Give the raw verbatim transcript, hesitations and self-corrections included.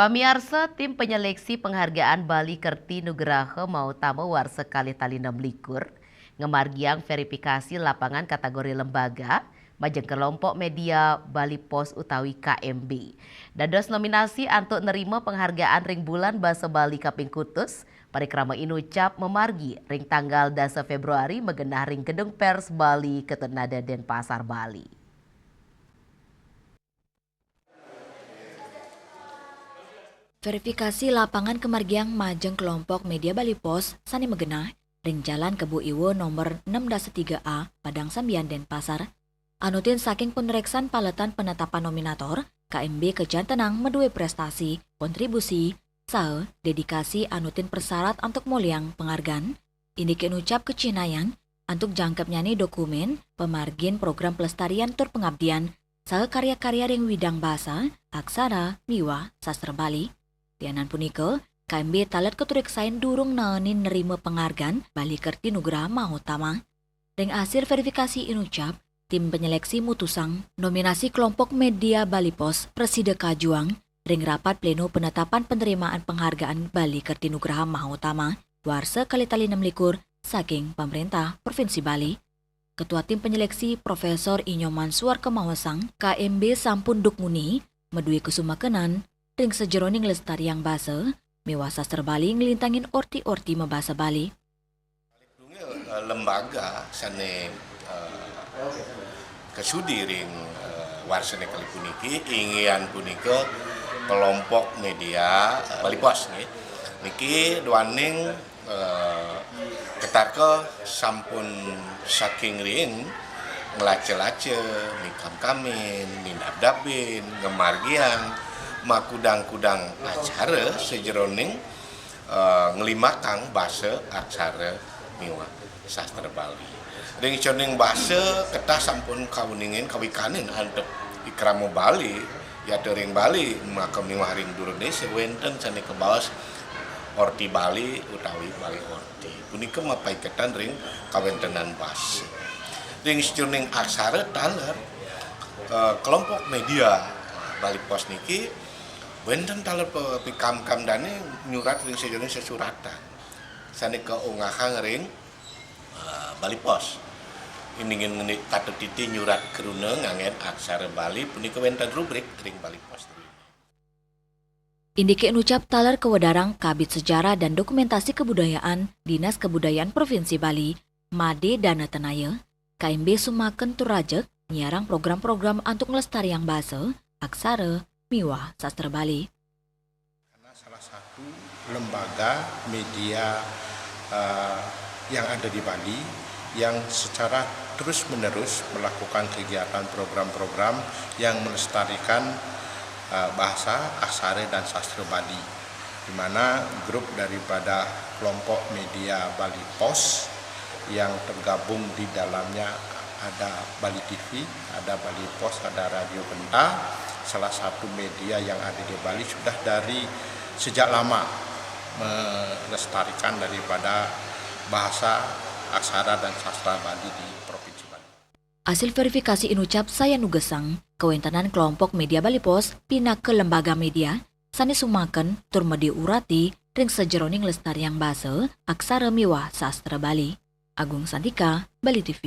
Pamiarsa, tim penyeleksi penghargaan Bali Kerti Nugraha Mautama warsa kalih tali enam likur ngamargiang verifikasi lapangan kategori lembaga majeng kelompok media Bali Post utawi K M B. Dados nominasi antuk nerima penghargaan ring Bulan Basa Bali kaping kutus, parikrama inucap mamargi ring tanggal dasa Februari magenah ring Gedung Pers Bali Ketenada, Denpasar, Bali. Verifikasi lapangan kamargiang majeng kelompok media Bali Post sane magenah ring Jalan Kebo Iwa nomor enam dasa tiga A, Padang Sambian, Denpasar. Anutin saking panreksan paletan penetapan nominator, K M B kajantenang madue prestasi, kontribusi, saha dedikasi anutin prasyarat antuk moliang penghargaan. Indike nucap kacihnayang antuk jangkepnyane dokumen pamargin program pelestarian tur pengabdian saha karya-karya ring widang basa, aksara, miwah sastra Bali. Lianan punika, K M B taler katureksain durung naenin nerima penghargaan Bali Kerti Nugraha Mahotama. Ring asil verifikasi inucap, tim penyeleksi mutusang nominasi kelompok media Bali Post prasida kajuang ring rapat pleno penetapan penerimaan penghargaan Bali Kerti Nugraha Mahotama warsa kalih tali enam likur saking Pemerintah Provinsi Bali. Ketua Tim Penyeleksi Profesor I Nyoman Suarkemawasang, K M B sampun duk muni, madue kasumakenan ring sajeroning nglestariang basa miwah sastra Bali nglintangin orti-orti mabasa Bali. Kalih tunggal, eh, lembaga sane, eh, kasudi ring, eh, warsane kalih puniki, inggih punika kelompok media, eh, Bali Post, nggih. Niki duaning eh, ketaka sampun saking riin nglaca-laca, mikamkamin, minabdabin, ngamargiang makudang-kudang acara sajeroning, eh, nglimbakang basa, aksara miwah sastra Bali. Ring sajeroning basa ketah sampun kauningin kawikanin antuk i krama Bali, yata ring Bali, maka miwah ring Indonesia wenten sane kabaos orti Bali utawi Bali orti. Punika mapaiketan ring kawentenan basa. Ring sajeroning aksara taler, eh, kelompok media Bali Post niki wenten taler pa-, pikamkam dane nyurat ring sajeroning sesuratan sane kaunggahang ring, eh, Bali Post. Inggih ngendi kata titi nyurat kruna nganggen aksara Bali punika wenten rubrik ring Bali Post. Indike nucap taler kawedarang Kabid Sejarah dan Dokumentasi Kebudayaan, Dinas Kebudayaan Provinsi Bali, Made Dana Tenaya, K M B sumaken tur rajeg nyiarang program-program antuk nglestariang basa, aksara, miwah sastra Bali. Karena salah satu lembaga media, eh, yang ada di Bali yang secara terus-menerus melakukan kegiatan program-program yang melestarikan, eh, bahasa, aksara, dan sastra Bali, di mana grup daripada kelompok media Bali Post yang tergabung di dalamnya ada Bali T V, ada Bali Post, ada Radio Genta, salah satu media yang ada di Bali sudah dari sejak lama melestarikan daripada bahasa, aksara, dan sastra Bali di Provinsi Bali. Asil verifikasi inucap sayan nugesang kawentenan kelompok media Bali Post pinaka lembaga media sane sumaken tur madue urati ring sajeroning nglestariang basa, aksara miwah sastra Bali. Agung Santika, Bali T V.